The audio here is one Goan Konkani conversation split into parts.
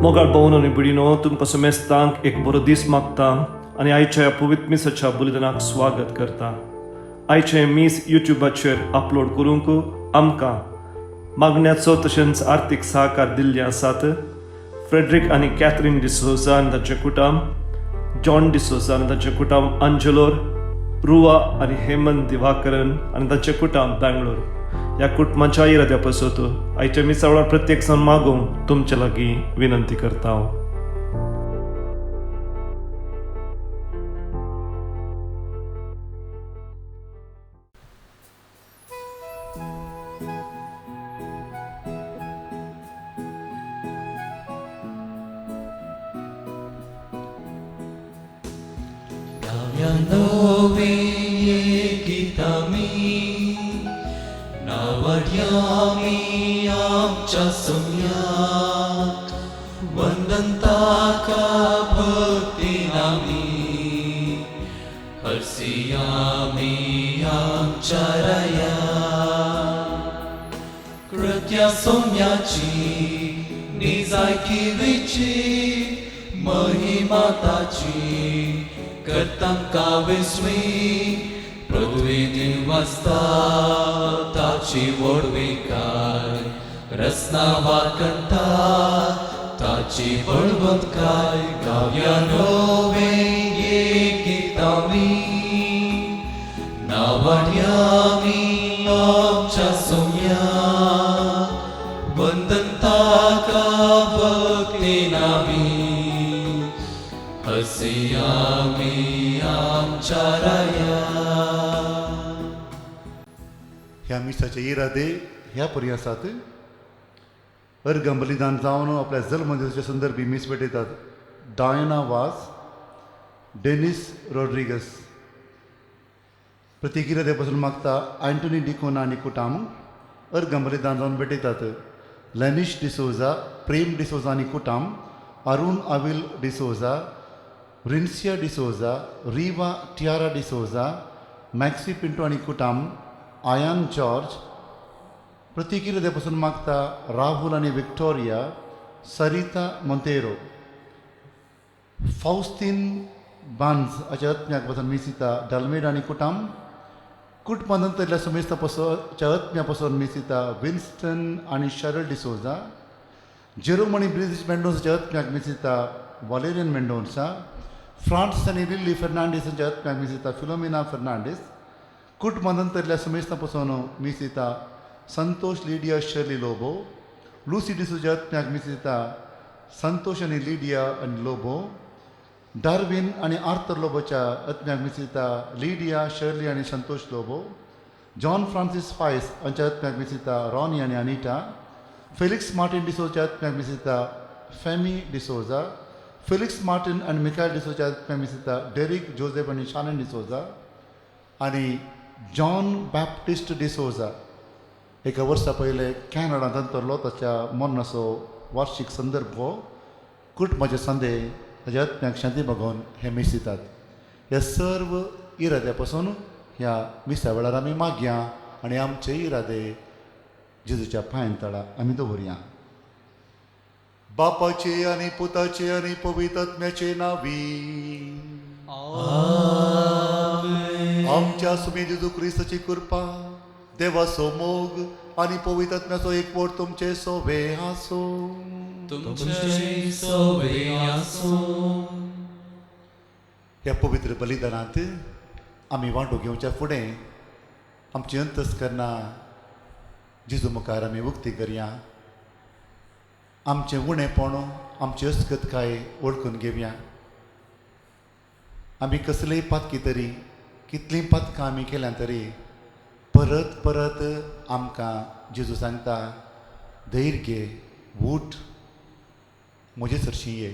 मोगाळ भोवन आनी भयणीनो, तुमकां समेस्तांक एक बरो दीस मागता आनी आयच्या ह्या पवित्र मिसाच्या बलिदानाक स्वागत करता. आयचें मीस युट्यूबाचेर अपलोड करूंक आमकां मागण्याचो तशेंच आर्थीक सहकार दिल्ले आसात फ्रेड्रीक आनी कॅथरीन डिसोजा आनी तांचें कुटुंब, जॉन डिसोजा आनी तांचें कुटुंब अंजलोर, रुवा आनी हेमंत दिवाकरन आनी तांचें कुटुंब बेंगलोर. ह्या कुटुंबाच्या इराद्या पासत आयच्या मिसा वेळार प्रत्येक जाण मागूंक तुमचे लागीं विनंती करता हांव. ह्या मिसाचे इरादे ह्या परी आसात. अर्घ बलिदान जावन आपल्या जल्मदिसाच्या संदर्भी मीस भेटयतात डायना वास, डेनिस रॉड्रिगस. प्रत्येक इराद्या पासून मागता अँटनी डिकोना आनी कुटाम. अर्घ बलिदान जावन भेटयतात लॅनिश डिसोजा, प्रेम डिसोजा आनी कुटाम, अरुण आविल डिसोजा, रिन्सिया डिसोजा, रिवा टियारा डिसोजा, मॅक्सी पिंटो आनी कुटाम, आयान जॉर्ज. प्रत्येक इराद्या पासून मागता राहुल आनी विक्टोरिया, सरिता मोंतेरो. फावस्तीन बांज हाच्या आत्म्याक पासून मिसिता डालमेड आनी कुटाम. कुटुंबां नंतरल्या सुमेस्ता पासूनच्या आत्म्या पासून मिसिता विन्स्टन आनी शरल डिसोजा. जेरोम आनी ब्रिजिश मेंडोन्साच्या आत्म्याक मिसिता वालेरियन मेंडोन्सा. फ्रांस आनी लिल्ली फेर्नांडीस हांच्या आत्म्याक मिसिता फिलोमिना फेर्नांडीस. कुटुंबां नंतरल्या सुमेस्ता पासून मिसिता Santosh Lydia Shirley Lobo. Lucy D'Souza आत्म्याक मिसिता संतोष आनी लिडिया आनी लोबो. डार्विन आनी आर्थर लोबोच्या आत्म्याक मिसिता लिडिया शर्ली आनी संतोष लोबो. जॉन फ्रांसीस फायस हांच्या आत्म्याक मिसिता रॉनी आनी अनिटा. फेलिक्स मार्टीन डिसोजा आत्म्याक मिसिता फेमी डिसोजा. फेलिक्स मार्टीन आनी मिकायल डिसोजा आत्म्याक मिसिता डेरिक जोसेफ आनी शानन डिसोजा आनी जॉन बॅप्टिस्ट डिसोजा. एका वर्सा पयलें कॅनडांत अंतरलो ताच्या मरणाचो वार्षीक संदर्भ हो. कुटुंबाचे संदे ताच्या आत्म्याक शांती मागून हे मीस दितात. ह्या सर्व इराद्या पासून ह्या मिसा वेळार आमी मागया आनी आमचे इरादे जेजूच्या पांयां तळा आमी दवरया. बापाचे आनी पुताचे आनी पवित्र आत्म्याचे नांवी आमच्या सुमी जेजू क्रिस्ताची कृपा, देवाचो मोग आनी पवित्र आत्म्याचो एकवट तुमचे सोवे आसूं. तुमचे सोवे आसूं. ह्या पवित्र बलिदानांत आमी वांटो घेवच्या फुडें आमची अंतस्करणां जेजू मुखार आमी उक्ती करया. आमचें उणेपण, आमची अस्कतकाय वळखून घेवया. आमी कसलेय पातकी तरी, कितलीं पातकां आमी केल्यां तरी परत परत आमकां जेजू सांगता, धैर्य घे, उठ, म्हजे सरशीं ये.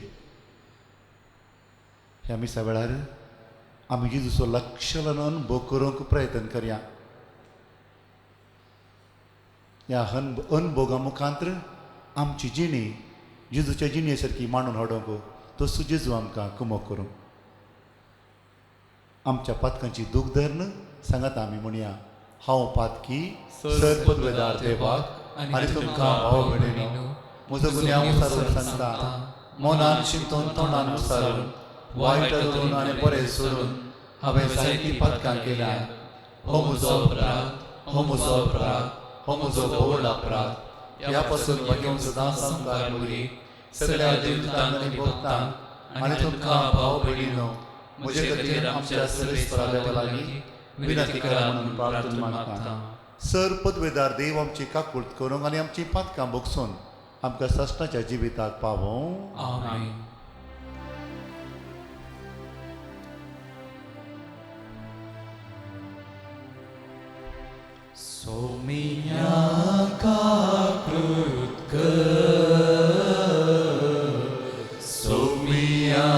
ह्या मिसा वेळार आमी जेजूचो लक्ष लावन अनुभव करूंक प्रयत्न करया. ह्या अनुभोगा मुखांत्र आमची जिणी जेजूच्या जिणे सारकी मांडून हाडूंक तसो जेजू आमकां कुमक करूं. आमच्या पातकांची दूख धरून सांगात आमी म्हणया, हांव पातकी सर पदवेदार देवाक आनी तुमकां भाव भयणीनो म्हजो गुन्यांव सारून सांगता. मनान शिंतून तोंडान उसारून वायट धरून आनी बरें सोडून हांवें जायतीं पातकां केल्या. हो म्हजो अपराध, हो म्हजो अपराध, हो म्हजो व्हड अपराध. ह्या पासून म्हगेवन सदां सामकार मुरी सगळ्या देवतांक आनी भक्तांक आनी तुमकां भाव भयणीनो म्हजे खातीर आमच्या सर्वेस्परा देवा लागीं विनंती करा म्हणून प्रार्थना मागता. सर पदवेदार देव आमची काकूर्त करूंक आनी आमची पातकां भोगसून आमकां सासणाच्या जिविताक पावोवं. आमेन. सोमिया काकृत कर, सोमिया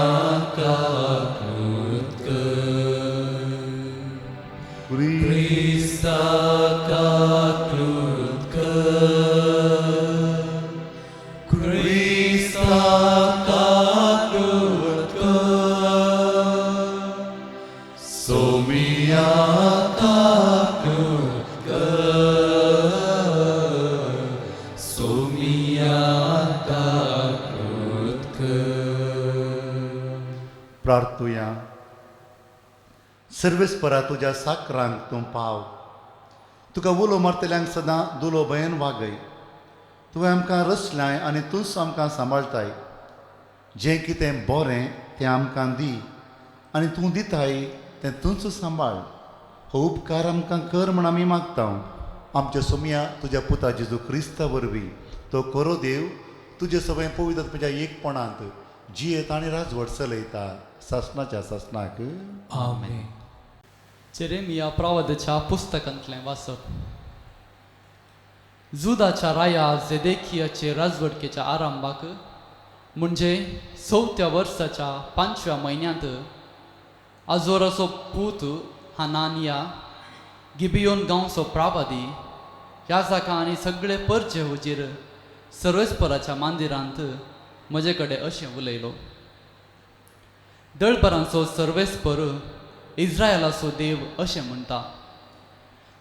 काकृत कर, क्रिस्ता काकृत कर, क्रिस्ता काकृत कर, सोमिया काकृत कर, सोमिया काकृत कर. प्रार्थुया. सर्वेस्परा तुज्या साकरांक तूं पाव, तुका उलो मारतल्यांक सदां दुलो भंयन वागय. तुवें आमकां रचल्याय आनी तूंच आमकां सांबाळटाय. जें कितें बरें तें आमकां दी आनी तूं दिताय तें तूंच सांबाळ. हो उपकार आमकां कर म्हण आमी मागता. आमच्या सोमया तुज्या पुता जेजू क्रिस्ता वरवीं तो खरो देव तुजे सगळें पवित्र तुज्या एकपणांत जियेत आनी राजवट चलयता सासणाच्या सासणाक. आमेन. जेरेमिया प्रवादाच्या पुस्तकांतलें वाचप. जुदाच्या राया जेदेकियाचे राजवटकेच्या आरंभाक म्हणजे 4थ्या वर्साच्या 5व्या म्हयन्यांत आजोराचो पूत हानानिया गिबियोन गांवचो प्रावादी याजाका आनी सगळे परजे हुजीर सर्वेस्पराच्या मंदिरांत म्हजे कडेन अशें उलयलो. दळबरांचो सर्वेस्पर इस्रायलाचो देव अशें म्हणटा,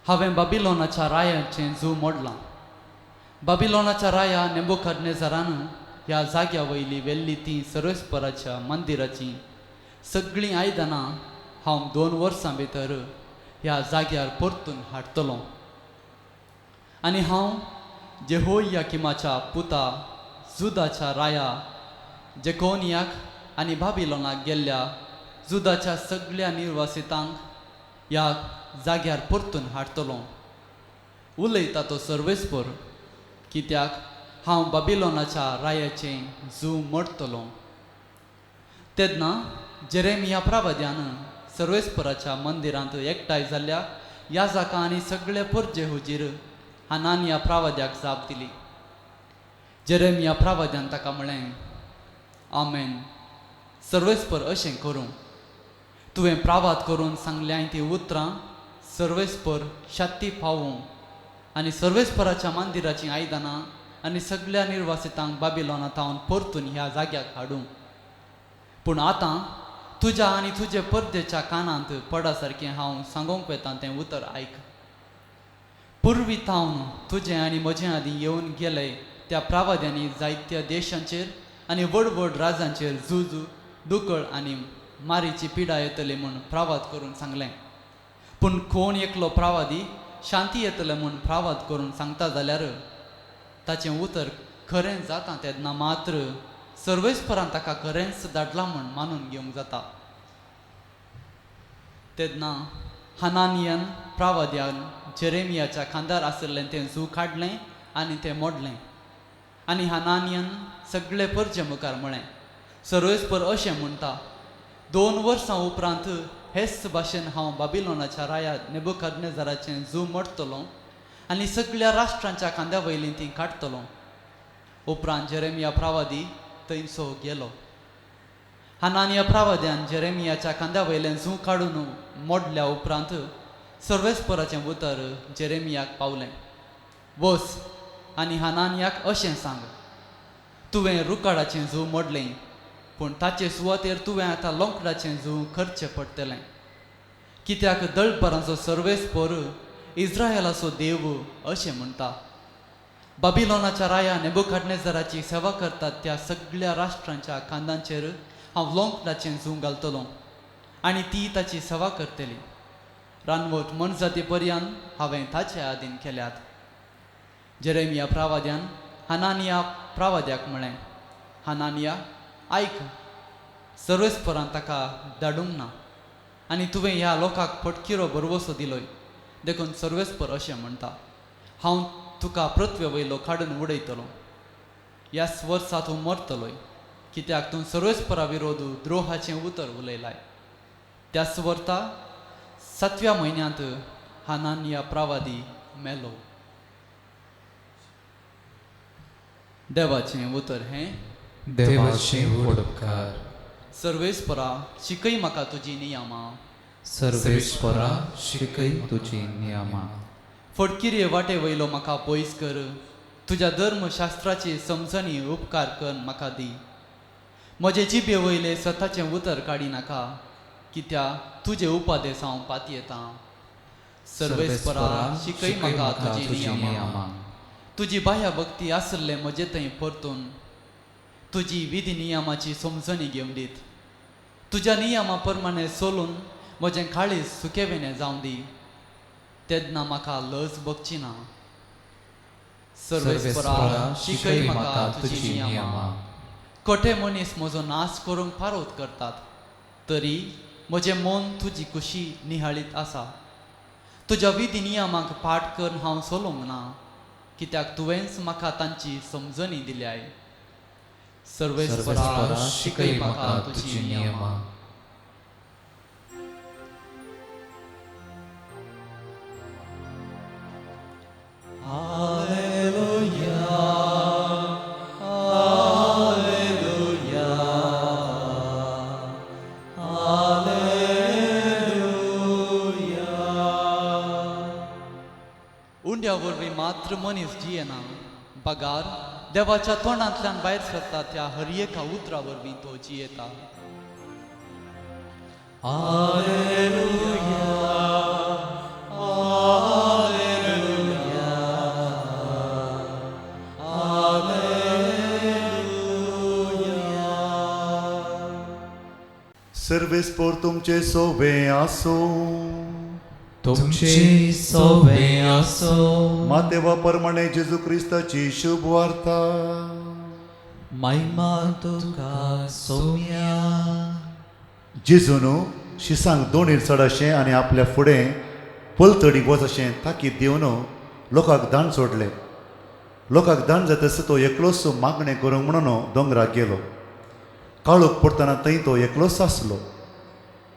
हांवें बाबिलोनाच्या रायाचें जू मोडलां. बाबिलोनाच्या राया नेबुकदनेझरान ह्या जाग्या वयली वेल्ली ती सर्वेस्पराच्या मंदिराचीं सगळीं आयदनां हांव 2 वर्सां भितर ह्या जाग्यार परतून हाडटलो. आनी हांव जेहोयाकिमाच्या पुता जुदाच्या राया जेकोनियाक आनी बाबिलोनाक गेल्ल्या जुदाच्या सगळ्या निर्वासितांक ह्या जाग्यार परतून हाडटलो. उलयता तो सर्वेस्पर, कित्याक हांव बाबिलोनाच्या रायाचें जू मोडटलो. तेन्ना जेरेमिया प्रवाद्यान सर्वेस्पराच्या मंदिरांत एकठांय जाल्ल्या याजाका आनी सगळे परजे हुजीर हानानिया प्रवाद्याक जाप दिली. जेरेमिया प्रवाद्यान ताका म्हळें, आमेन, सर्वेस्पर अशें करूं. तुवें प्रावाद करून सांगल्याय ती उतरां सर्वेस्पर शाती पावूं आनी सर्वेस्पराच्या मंदिराचीं आयदनां आनी सगळ्या निर्वासितांक बाबिलोना थावन परतून ह्या जाग्याक हाडूं. पूण आतां तुज्या आनी तुजे परदेच्या कानांत पडा सारकें हांव सांगूंक वता तें उतर आयक. पुर्वी थावन तुजें आनी म्हजें आदीं येवन गेले त्या प्रावाद्यांनी जायत्या देशांचेर आनी व्हड व्हड राजांचेर झूज, दुकळ आनी मारीची पिडा येतली म्हूण प्रावाद करून सांगलें. पूण कोण एकलो प्रावादी शांती येतले म्हूण प्रावाद करून सांगता जाल्यार ताचें उतर खरें जाता तेन्ना मात्र सर्वेस्परान ताका खरेंच धाडलां म्हूण मानून घेवंक जाता. तेन्ना हानानियन प्रावाद्यान जेरेमियाच्या खांदार आशिल्लें तें जू काडलें आनी तें मोडलें. आनी हानानियन सगळे परजे मुखार म्हळें, सर्वेस्पर अशें म्हणटा, 2 वर्सां उपरांत हेच भाशेन हांव बाबिलोनाच्या राया नेबुकदनेझराचें जू मोडटलो आनी सगळ्या राष्ट्रांच्या खांद्या वयलीं तीं काडटलो. उपरांत जेरेमिया प्रवादी थंयसो गेलो. हानानिया प्रवाद्यान जेरेमियाच्या खांद्या वयलें जू काडून मोडल्या उपरांत सर्वेस्पराचें उतर जेरेमियाक पावलें, वच आनी हानानियाक अशें सांग, तुवें रुकाडाचें जू मोडलें, पूण ताचे सुवातेर तुवें आतां लोंकडाचें जू करचें पडटलें. कित्याक दळपरांचो सर्वेस्पर इस्रायलाचो देव अशें म्हणटा, बाबिलोनाच्या राया नेबुकाडनेजराची सेवा करतात त्या सगळ्या राष्ट्रांच्या खांदांचेर हांव लोंकडाचें जूं घालतलो आनी ती ताची सेवा करतली. रानवट मनजाती पर्यंत हांवें ताचे आदीन केल्यात. जेरेमिया प्रावाद्यान हनानिया प्रावाद्याक म्हळें, हनानिया आयक, सर्वेस्परान ताका धाडूंक ना आनी तुवें ह्या लोकांक फटकिरो भरवसो दिलोय. देखून सर्वेस्पर अशें म्हणटा, हांव तुका पृथ्वे वयलो काडून उडयतलो. ह्याच वर्सा तूं मरतलोय, कित्याक तूं सर्वेस्परा विरोध द्रोहाचें उतर उलयलाय. त्याच वर्ता 7व्या म्हयन्यांत हनानिया प्रावादी मेलो. देवाचें उतर हें. देवाचें उपकार. सर्वेस्परा शिकय म्हाका तुजी नियमां. सर्वेस्परा शिकय तुजी नियमां. फटकिरे वाटे वयलो म्हाका पयस कर. तुज्या धर्मशास्त्राची समजणी उपकार कर म्हाका दी. म्हजे जिबे वयले सताचें उतर काडी नाका, कित्याक तुजे उपदेस हांव पातयेतां. सर्वेस्परा शिकय म्हाका तुजी नियमां. तुजी बाह्या भक्ती आसले म्हजे थंय परतून तुजी विधी नियमाची समजणी घेवन दीत. तुज्या नियमा प्रमाणे चलून म्हजें काळीज सुकेवेणें जावं दी, तेन्ना म्हाका लज भोगची ना. सर्वेस्परा शिकय म्हाका तुजी नियमां. कोटे मनीस म्हजो नाश करूंक पारोत करतात, तरी म्हजें मन तुजी कुशी निहाळीत आसा. तुज्या विधी नियमांक पाठ करून हांव चलूंक ना, कित्याक तुवेंच म्हाका तांची समजणी दिल्याय. सर्वेस्परा शिकय म्हाका तुजी नियमां. Hallelujah, hallelujah, hallelujah. उंड्या वरवीं मात्र मनीस जियेना, बगार देवाच्या तोंडांतल्यान भायर सरता त्या हर एका उतरा वरवीं तो जियेता. Hallelujah, hallelujah, hallelujah. सर्वेस्पर तुमचे सोवे आसो. तुमचे सोवे आसो. मातेवा परमाणे जेजू क्रिस्ताची शुभ वार्ता. महिमा तुका सोम्या. जेजून शिसांक दोणीर चड अशें आनी आपल्या फुडें पलतडी वच अशें ताकीद दिवन लोकांक दान सोडले. लोकांक दान जातस तो एकलोच मागणें करूंक म्हणून दोंगराक गेलो. काळोख पडटना थंय तो एकलोच आसलो.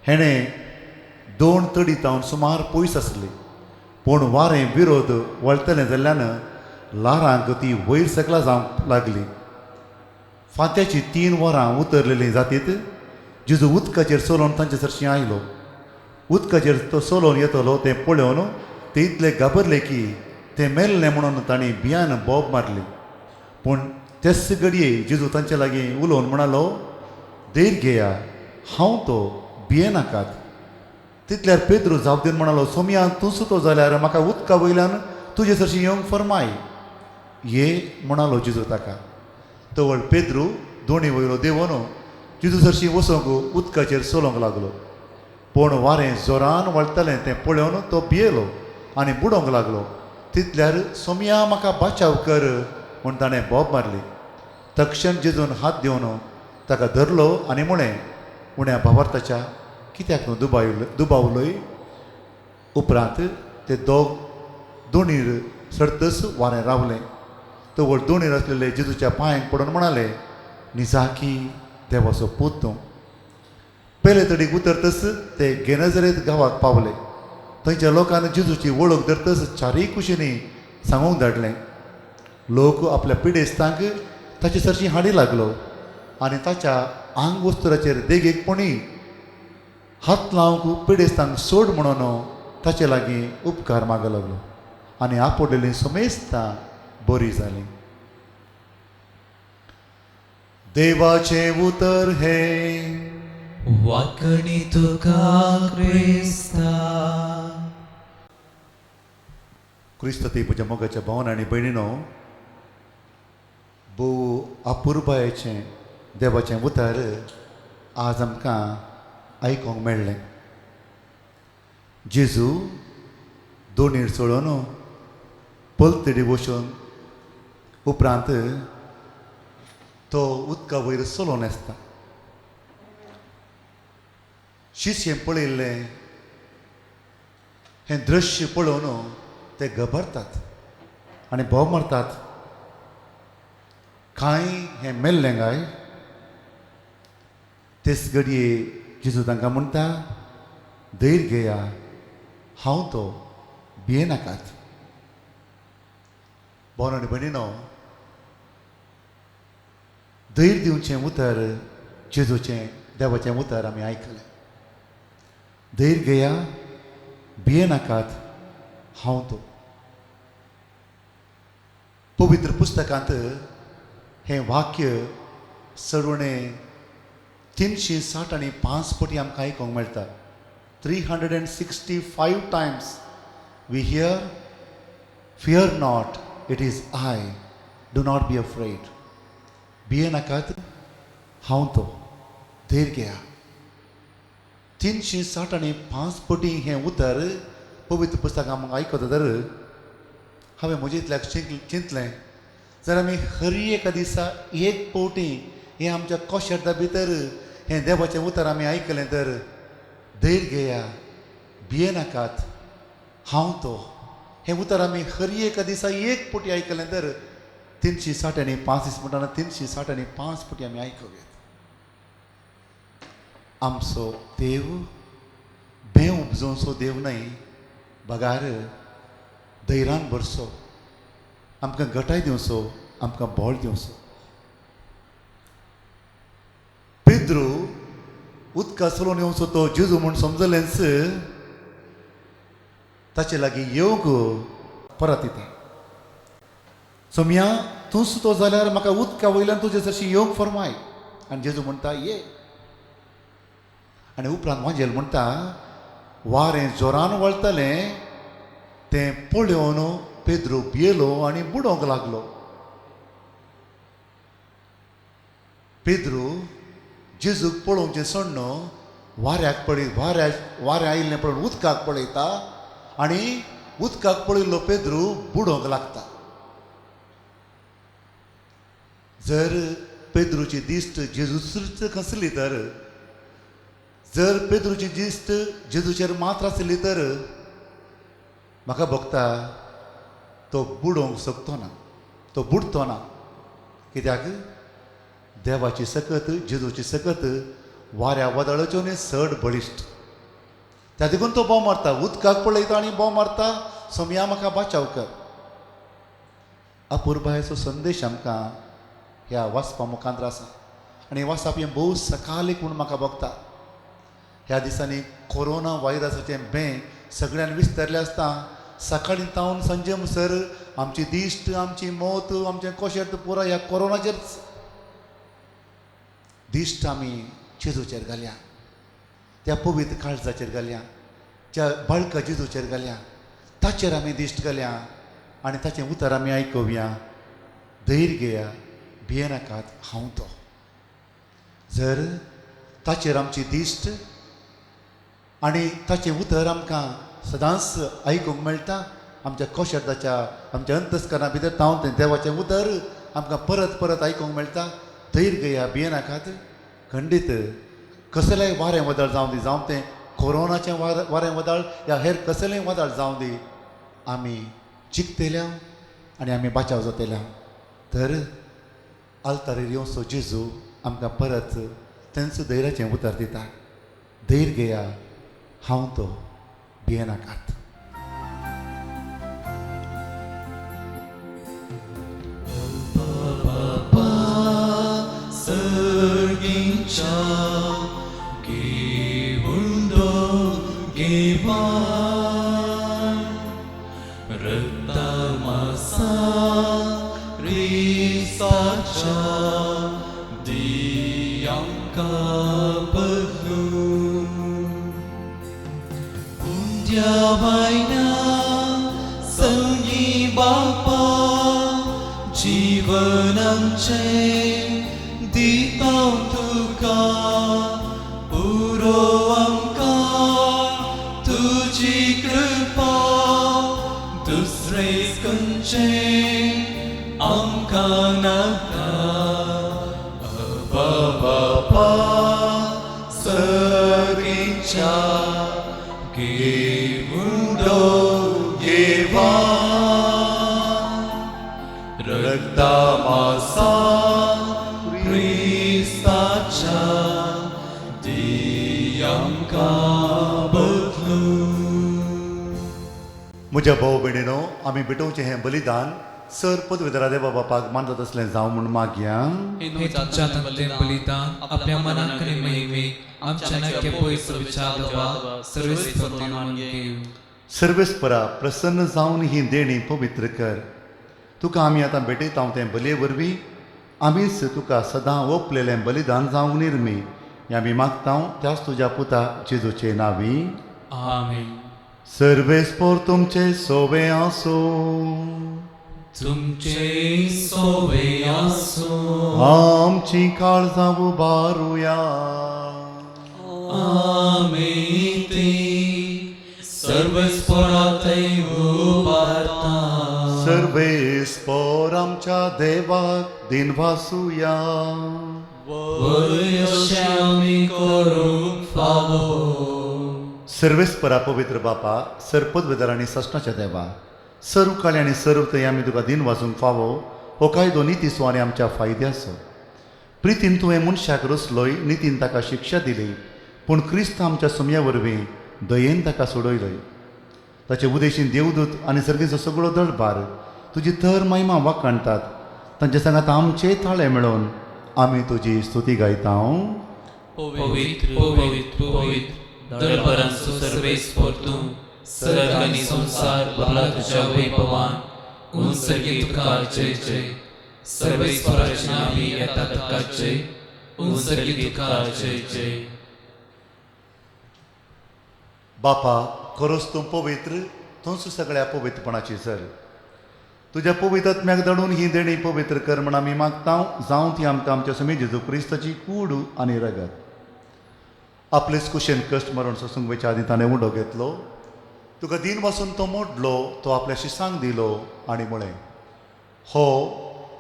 हेणें दोन तडी तावन सुमार पयस आसली, पूण वारें विरोध वळटलें जाल्ल्यान ल्हारांक ती वयर सकला जावंक लागली. फांत्याची 3 वरां उतरलेलीं जातीत जेजू उदकाचेर चलोवन तांचे सरशीं आयलो. उदकाचेर तो चलोवन येतलो तें पळोवन ते इतले घाबरले की तें मेल्लें म्हणून तांणी भियान बोब मारली. पूण तेच घडये जेजू तांचे लागीं उलोवन म्हणालो, धैर्य घेया, हांव तो, भियेनाकात. तितल्यार पेद्रू जाप दिवन म्हणालो, सोमया तूं सुतो जाल्यार म्हाका उदका वयल्यान तुजे सरशीं येवंक फरमाय. ये म्हणालो जेजू ताका. तवळ पेद्रू दोणी वयलो देंवन जेजू सरशीं वचूंक उदकाचेर चलोवंक लागलो. पूण वारें जोरान वळटलें तें पळोवन तो भियेलो आनी बुडोवंक लागलो. तितल्यार सोमया म्हाका बाचाव कर म्हूण ताणें बोब मारली. तक्षण जेजून हात दिवन ताका धरलो आनी म्हळें, उण्या भावार्थाच्या कित्याक तूं दुबावलोय? उपरांत ते दोग दोणीर सरतच वारें रावलें. तवळ दोणीर आसलेले जेजूच्या पांयांक पडून म्हणाले, निजाकी देवाचो पूत तूं. पेले तडीक उतरतच ते गेनेझरेत गांवाक पावले. थंयच्या लोकांनी जेजूची वळख धरतच चारूय कुशींनी सांगूंक धाडलें. लोक आपल्या पिडेस्तांक ताचे सरशीं हाडी लागलो आनी ताच्या आंग वस्तुराचेर देगेक पणी हात लावंक पिडेस्तांक सोड म्हणून ताचे लागीं उपकार मागूंक लागलो आनी आपोडलेलीं समेस्तां बरी जालीं. देवाचें उतर हें. वाकणी तुका क्रिस्ता. क्रिस्त ती म्हज्या मोगाच्या भावन आनी भयणीनो, भोव अपुरबायेचें देवाचें उतर आज आमकां आयकूंक मेळ्ळें. जेजू दोणीर चडोवन पलतडी वचून उपरांत तो उदका वयर चलोवन आसता. शिष्यें पळयल्लें हें दृश्य पळोवन ते घबरतात आनी भोव मारतात, कांय हें मेल्लें काय? तेच घडये जेजू तांकां म्हणटा, धैर्य घेया, हांव तो, भियेनाकात. भाव आनी भयणीनो, धैर्य दिवचें उतर जेजूचें देवाचें उतर आमी आयकलें. धैर्य घेया, भियेनाकात, हांव तो. पवित्र पुस्तकांत हें वाक्य चड 360 आनी 5 पटी आमकां आयकूंक मेळटा. 365 times we hear, fear not, it is I, do not be afraid. भियेनाकात, हांव तो, धैर्य घेया. 360 आनी 5 पटी हें उतर पवित्र पुस्तकां आमकां आयकता तर हांवें म्हज्या इतल्याक चिंतलें, जर आमी हर एका दिसा एक पवटी हें आमच्या कोशेर्दा भितर हें देवाचें उतर आमी आयकलें तर धैर्य घेया, भियेनाकात, हांव तो, हें उतर आमी हर एका दिसा एक पवटी आयकलें तर 360 आनी 5 दीस म्हणटाना 360 आनी 5 पटी आमी आयकुया. आमचो देव बें उपजोवचो देव न्हय, बगार धैर्यान भरचो, आमकां गटाय दिवचो, आमकां बळ दिवचो. पेद्रू उदका चलोवन येवचो तो जेजू म्हूण समजलेंच, ताचे लागीं येवंक परत येता. सोमया, तूं सुतो जाल्यार म्हाका उदका वयल्यान तुजे जशी येवंक फरमाय. आनी जेजू म्हणटा, ये. आनी उपरांत वांजेल म्हणटा, वारें जोरान वळटलें तें पळोवन पेद्रू भियेलो आनी बुडोवंक लागलो. पेद्रू जेजूक पळोवचें सोडून वाऱ्याक पळय, वारें आयिल्लें पळोवन उदकाक पळयता आनी उदकाक पळयल्लो पेद्रू बुडोवंक लागता. जर पेद्रूची दिश्ट जेजूच खसली तर, जर पेद्रूची दिश्ट जेजूचेर मात्र आसली तर म्हाका भोगता तो बुडोवंक शकतो ना, तो बुडतो ना. कित्याक देवाची सकत, जेजूची सकत वाऱ्या वादळाच्यो न्ही चड बळिश्ट. त्या देखून तो बोव मारता, उदकाक पळयता आनी बोव मारता, सोमया म्हाका बाचाव कर. अपुरबायेचो संदेश आमकां ह्या वाचपा मुखांत आसा आनी वाचप हें भोव सकाळीक म्हूण म्हाका भोगता. ह्या दिसांनी कोरोना व्हायरसाचें बें सगळ्यान विस्तारलें आसता. सकाळीं तावन सांजे म्हणसर आमची दिश्ट, आमची मौत, आमचें कोशेर्त पुराय ह्या कोरोनाचेरच. दिश्ट आमी जेजूचेर घालया, त्या पवित्र काळजाचेर घालया, ज्या बाळका जेजूचेर घालया, ताचेर आमी दिश्ट घालया आनी ताचें उतर आमी आयकुया. धैर्य घेया, भियेनाकात, हांव तो. जर ताचेर आमची दिश्ट आनी ताचें उतर आमकां सदांच आयकूंक मेळटा, आमच्या कोशेर्दाच्या, आमच्या अंतस्करणा भितर तावन तें देवाचें उतर आमकां परत परत आयकूंक मेळटा. धैर्य घेया, भियेनाकात. खंडीत कसलेंय वारें वादळ जावं दी, जावं तें कोरोनाचें वारें वादळ या हेर कसलेंय वादळ जावं दी, आमी जिखतल्या आनी आमी बाचाव जातल्या. तर आल्तारीर येवचो जेजू आमकां परत तेंच धैर्याचें उतर दिता. धैर्य घेया, हांव तो, भियेनाकात. जीवनम मनाचे दिता तुका पुरो आमकां तुजी कृपा दुसरे खंयचे आमकां नाका बाबा सगळींच्या घेवडो घेवा रक्ता मासा क्रिस्ताच्या दी आमकां बदलून. म्हज्या भाव भयणीनो, आमी भेटोवचें हें बलिदान सर पदवेदारा देवा बापाक मानतात तसलें जावं म्हूण मागया. हे तुमच्या तंतलें बलिदान आपल्या मनाक आनी महिमेक आमच्या नाक्या पयस विचार देवा सर्वेस्पर दिवन घेव. सर्वेस्परा प्रसन्न जावन ही देणी पवित्र कर. तुका आमी आतां भेटयता तें बलये वरवीं आमीच तुका सदां ओंपलेलें बलिदान जावंक निर्मी हें आमी मागता त्याच तुज्या पुता जेजूचे नांवी. आमेन. सर्वेस्पर तुमचे सोवे आसूं. तुमचे सोवे आसूं. आमची काळजां उबारुया. आमी ती सर्वेस्परा थंय उबारता. सर्वेस्पर आमच्या देवाक दिनवासुया. वय अशें आमी करूंक फावो. सर्वेस्परा पवित्र बापा, सर पदवेदार आनी सासणाच्या देवा, सर्व काळी आनी सर्व थंय आमी तुका दिन वाजूंक फावो हो कायदो नितीचो आनी आमच्या फायद्याचो. प्रितीन तुवें मनशाक रचलोय, नितीन ताका शिक्षा दिली, पूण क्रिस्त आमच्या सुमया वरवीं दयेन ताका सोडयलोय. ताचे उदेशीन देवदूत आनी सर्गेचो सगळो दळबार तुजी थर महिमा वाखाणटात. तांचे सांगात आमचे थाळे मेळोवन आमी तुजी स्तुती गायता. पवित्र पवित्र पवित्र दळभरांचो सर्वेस्पर तूं, सर्ग आनी संवसार भरला तुज्या वैभवान. उंच सर्गी तुका जय जय. सर्वेस्पराचे नांवी येता तुका जय. उंच सर्गी तुका जय जय. बापा, खरोच तूं पवित्र, तूंच सगळ्या पवित्रपणाची सर. तुज्या पवित्र आत्म्याक धाडून ही देणी पवित्र कर म्हण आमी मागता. जावं ती आमकां आमच्या समी जेजू क्रिस्ताची कूड आनी रगत. आपलेच कुशेन कश्ट मरण सोसूंक वयच्या आदीं ताणें उडो घेतलो, तुका दिन वासून तो मोडलो, तो आपल्या शिसांक दिलो आनी म्हळें, हो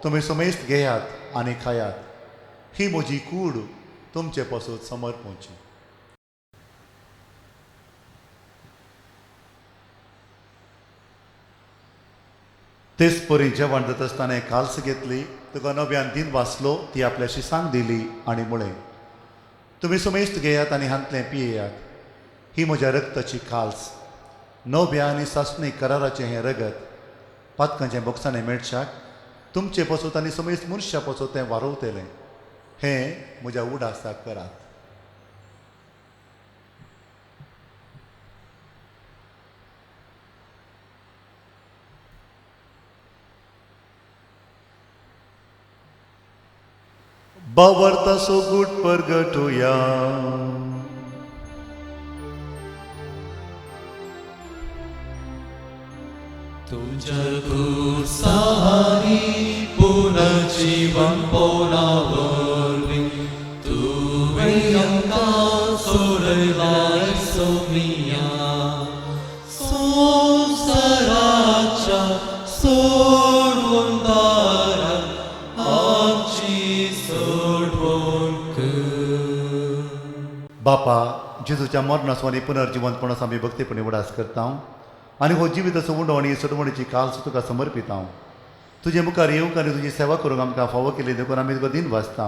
तुमी समेस्त घेयात आनी खायात, ही म्हजी कूड तुमचे पासून समर्पणची. तेच परी जेवण जाता आसतना काल्स घेतली, तुका नव्यान दिन वाचलो, ती आपल्या शिसांक दिली आनी म्हळें, तुमी समेस्त घेयात आनी हांतलें पियेयात, ही म्हज्या रक्ताची काल्स, नव्या आनी सासणी कराराचें हें रगत पातकांचें बोगसाणें मेळशाक तुमचे पासून आनी समेस्त मनशा पासून तें वारोवतलें. हें म्हज्या उडासाक करात. बावरता सो गूट परगटुया. तुझ्या कुर्सानी पुनर्जीवन पोना वरवीं तुवें आमकां सोडयलाय सोमिया. संवसाराच्या सोडवणदारा आमची सोडवण कर. बापा, जेजूच्या मरणाचो आनी पुनर्जिवंतपणाचो आमी भक्तीपणी उडास करता आनी हो जिविताचो उंडो आनी सोडवणीची काल्स तुका समर्पिता. तुजे मुखार येवंक आनी तुजी सेवा करूंक आमकां फावो केली देखून आमी तुका दिन वाचता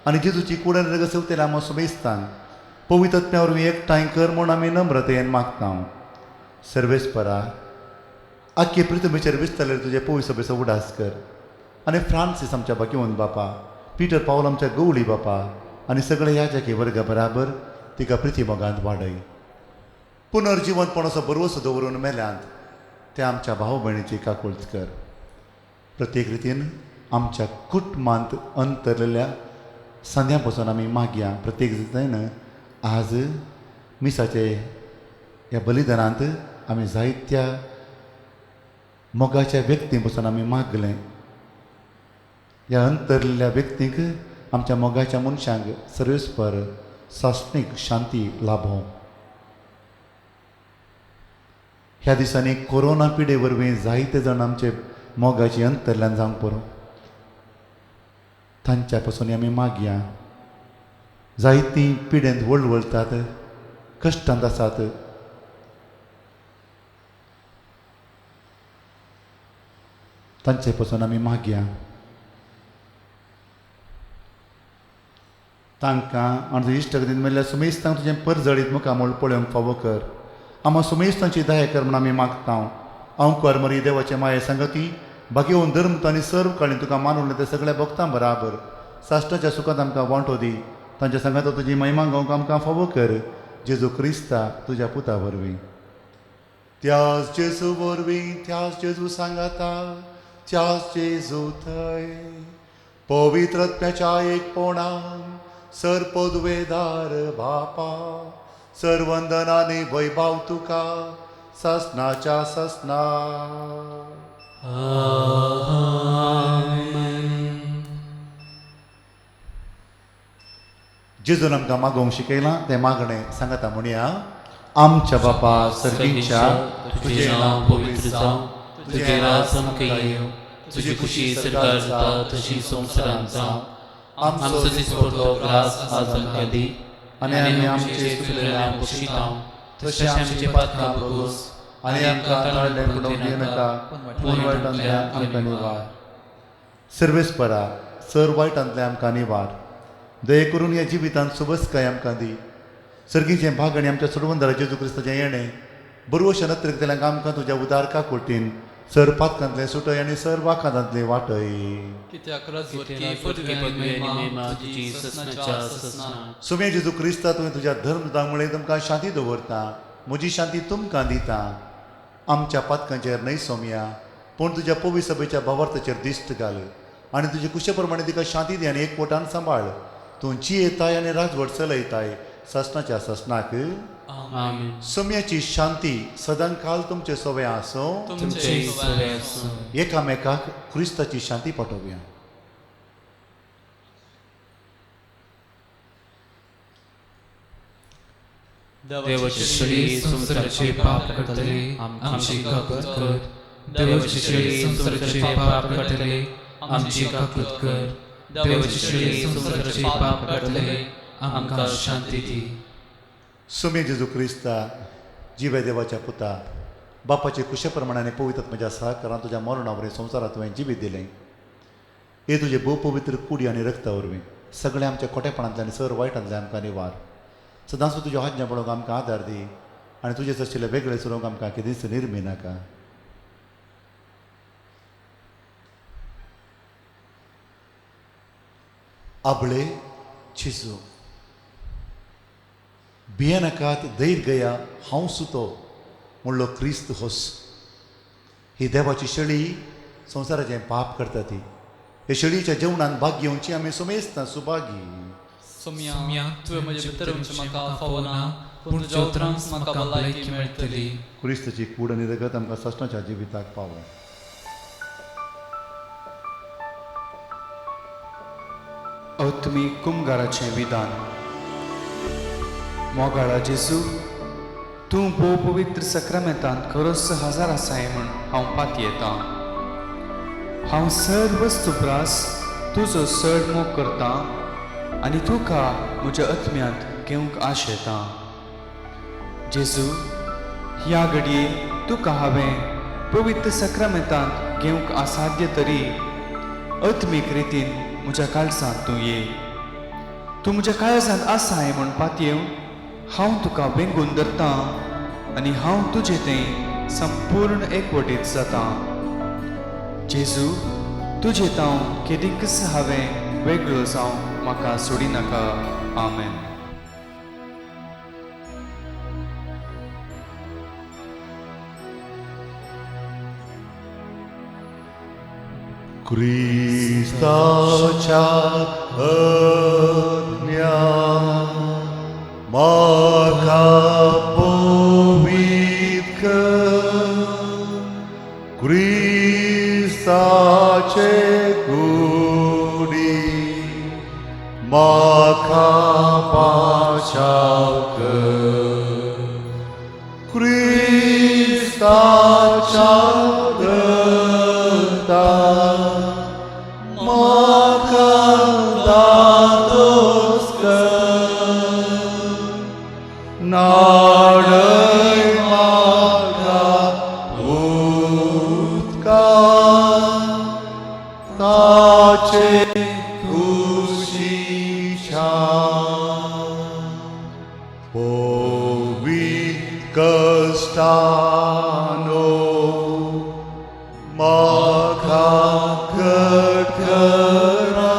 आनी जेजूची कूड आनी रगत सेवतेल्या आमकां सुमेस्तान पवित्र आत्म्या वरवीं एकठांय कर म्हूण आमी नम्रतेन मागता. सर्वेस्परा, आख्खे पृथ्वीचेर विस्तारलेले तुजे पवित्र सभेचो उडास कर आनी फ्रांसीस आमच्या भाग्यवंत बापा, पिटर पावल आमच्या गवळी बापा आनी सगळे ह्या जाकी वर्गा बराबर तिका प्रिती मोगांत वाडय. पुनर्जिवंतपणाचो भरवसो दवरून मेल्यांत ते आमच्या भाव भयणीची काकुळट कर. प्रत्येक रितीन आमच्या कुटुंबांत अंतरलेल्या संद्या पासून आमी मागया. प्रत्येक रितीन आज मिसाचे ह्या बलिदानांत आमी जायत्या मोगाच्या व्यक्ती पासून आमी मागलें. ह्या अंतरलेल्या व्यक्तींक आमच्या मोगाच्या मनशांक सर्वेस्पर सासणीक शांती लाभों. ह्या दिसांनी कोरोना पिडे वरवीं जायते जाण आमचे मोगाची अंतरल्यान जावंक पुरो, तांच्या पसून आमी मागया. जायतीं पिडेंत वळवळटात, कश्टांत आसात. तांचे पसून आमी मागया. तांकां आनी तुज्या इश्टागतीन मेळ्ळ्या सुमेस्तांक तुजें परजळीत मुखामळ पळोवंक फावो कर. आमा सुमेस्तांची दया कर म्हूण आमी मागता. हांव कुंवर मरी देवाचे माये सांगती भाग्यवंत धर्म आनी सर्व काळी तुका मानवलें ते सगळ्या भक्तां बराबर साश्टाच्या सुखांत आमकां वांटो दी. तांच्या सांगाता तुजी महिमा गावंक आमकां फावो कर. जेजू क्रिस्ता तुज्या पुता वरवीं. त्याच जेजू वरवीं, त्याच जेजू सांगाता, त्याच जेजू थंय पवित्र आत्म्याच्या एकपणान सर पदवेदार बापा सरवंदनाने वैभाव तुका ससनाच्या ससना. जेजून आमकां मागोवंक शिकयलां तें मागणें सांगता म्हणया. आमच्या बापा सर्गीच्या, तुजें नांव पवित्र जावं, तुजें राज आमकां येवं, तुजी खुशी सरकार जाता तशी संवसारांत जावं. आमचो दिसपडलो ग्रास आज आमकां दी आनी आमी आमचे चुकलेल्या बक्षितां तशें आमचे पातकां भोगोस आनी आमकां ताळ्ळे पडोवंक दिनाका, पूण वायटांतल्या आमकां निवार. सर्वेस्परा सर वायटांतल्या आमकां निवार. दये करून ह्या जिवितांत सुबसकाय आमकां दी. सर्गीचें भाग आनी आमच्या सोडवंदारा जेजू क्रिस्ताचें येणें बरवशे नत्रेकतल्यांक आमकां तुज्या उदार काकुळटीन सर पातकांतलें सुटय आनी सर वाखातांतलें वाटय. सुमे जेजू क्रिस्ता तुवें तुज्या धर्मदामुळे तुमकां शांती दवरता, म्हजी शांती तुमकां दिता. आमच्या पातकांचेर न्हय सोमया, पूण तुज्या पवी सभेच्या भावार्थाचेर दिश्ट घाल आनी तुजे कुशे प्रमाणे तिका शांती दी आनी एकवटान सांबाळ. तूं जियेताय आनी राजवट चलयताय ससनाच्या ससनाक. सोम्याची शांती सदांकाल तुमचे सोवे आसूं. एकामेकाक क्रिस्ताची शांती पाठोवया. देवाची शेळी संवसाराचे पाप काडटले, आमची काकूत कर. देवाची शेळी संवसाराचे पाप काडटले, आमची काकूत कर. देवाची शेळी संवसाराचे पाप काडटले, आमकां शांती दी. सुमे जेजू क्रिस्ता जिवे देवाच्या पुता, बापाचे कुशे प्रमाणाने पवित्र म्हज्या सहकारान तुज्या मरणा वरवीं संवसारांत तुवें जिवीत दिलें. हे तुजे भोव पवित्र कुडी आनी रक्ता वरवीं सगळ्या आमच्या खोटेपणांतल्यान सर वायटांतल्यान आमकां निवार. सदांच तुज्यो आज्ञा पळोवंक आमकां आदार दी आनी तुजेच आशिल्ले वेगळे चलोवंक आमकां केदीच निर्मी नाका. आबळे चिजू भियेनाकात, धैर्य गया, हांव सुतो म्हणलो क्रिस्त होस. ही देवाची शेळी संवसाराचें पाप करता ती. हे शेळीच्या जेवणान भाग घेवची आमी सुमेस्तां सुभागी. सोम्या, तुवें म्हजे भितर येवचें म्हाका फावना, पूण तुज्या उतरांक म्हाका भलायकी मेळटली. क्रिस्ताची कूड आनी रगत आमकां सासणाच्या जिविताक पावो. आत्मीक कुमगाराचें विधान. मोगाळा जेजू, तूं भोव पवित्र सक्रामेंतांत खरोच हजार आसाय म्हूण हांव पातयेतां. हांव सर्व सुब्रास तुजो चड मोग करतां आनी तुका म्हज्या आत्म्यांत घेवंक आशेतां. जेजू, ह्या घडये तुका हांवें पवित्र सक्रामेंतांत घेवंक असाध्य तरी आत्मीक रितीन म्हज्या काळजांत तूं ये. तूं म्हज्या काळजांत आसाय म्हूण पातयेवन हांव तुका वेंगून धरतां आनी हांव तुजें तें संपूर्ण एकवटीत जातां. जेजू, तुजें तांव केदींकच हांवें वेगळो जावं म्हाका सोडिनाका. आमेन. क्रिस्ताच्या आज्ञा म्हाका पवित्र कर, क्रिस्ताचे कुडीन म्हाका पाचाव कर क्रिस्ताच्या रक्तान म्हाका दादोस कर नाडय म्हाका उदका ताचे खुशीच्या पवित्र कश्टानो म्हाका घट करा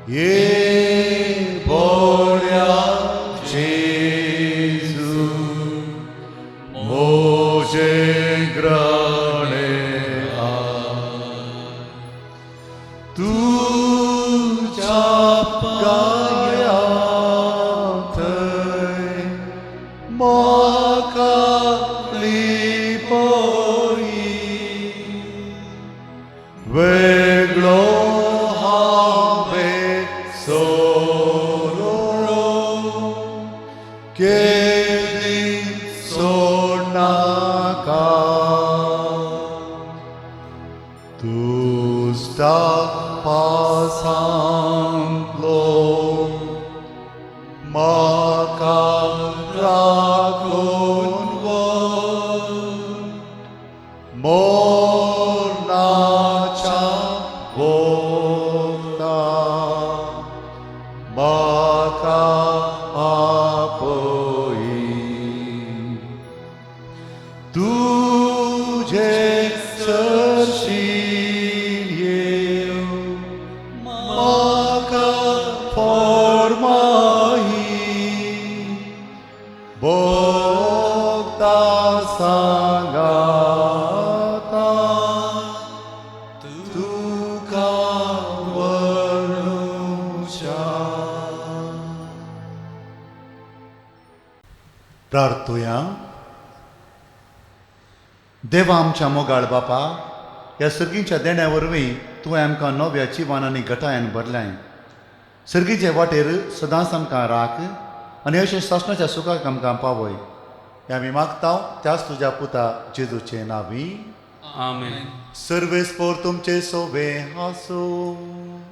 ये बऱ्या जेजू म्हजें ग्रहणे तुझ्या गाया थंय म्हाका लिपय वेगळो हांवें सोरो केदी सोडनाका तुझ्या पासांतलो म्हाका राखून व्हर मरणाच्या वखदा म्हाका आपय तुझे सरशीं येव म्हाका फॉर्माई भोगता सांगाता तुका वर्णुच्या. प्रार्थुया. देवा आमच्या मोगाळ बापा, ह्या सर्गीच्या देण्या वरवीं तुवें आमकां नव्या जिवान आनी घटायान भरल्याय. सर्गीचे वाटेर सदांच आमकां राख आनी अशें सासणाच्या सुखाक आमकां पावय. हें आमी मागता त्याच तुज्या पुता जेजूचे नांवी. आमेन. सर्वेस्पोर तुमचे सोबे आसूं.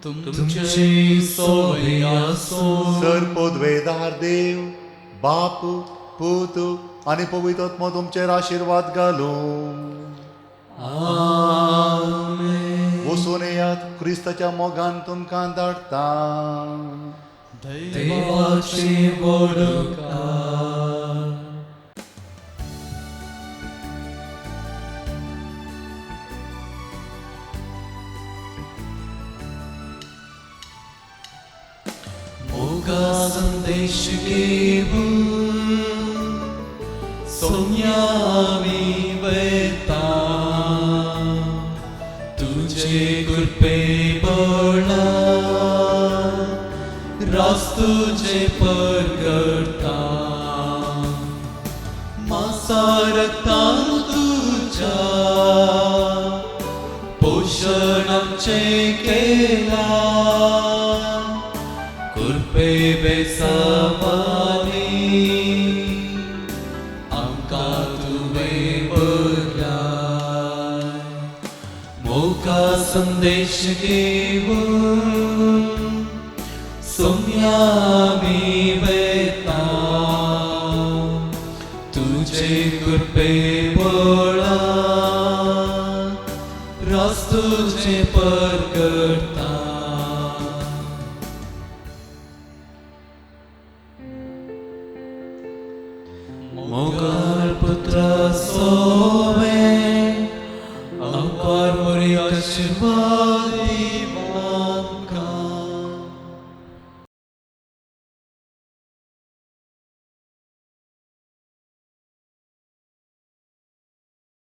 तुमचे सोबे आसूं. सर पदवेदार देव बाप पूत आनी पवित्र आत्मो तुमचेर आशिर्वाद घालूं. आमेन. वचून येयात, क्रिस्ताच्या मोगान तुमकां धाडटा. देवाचे वडकार. मोगा संदेश घेऊन सोन्यावी वता तुझे कृपे बळा रास तुझे परगडता मासा रक्तान तुझ्या पोषण आमचे केला कृपे बेसावानी आमकां तुवें बरलाय. मोगा संदेश घेऊन सोम्यामी वता तुझे कृपे बळा रास तुझे परगडता. मोगाळ पुत्रा सोवे आमकार मोरी आशिर्वाद दिवा.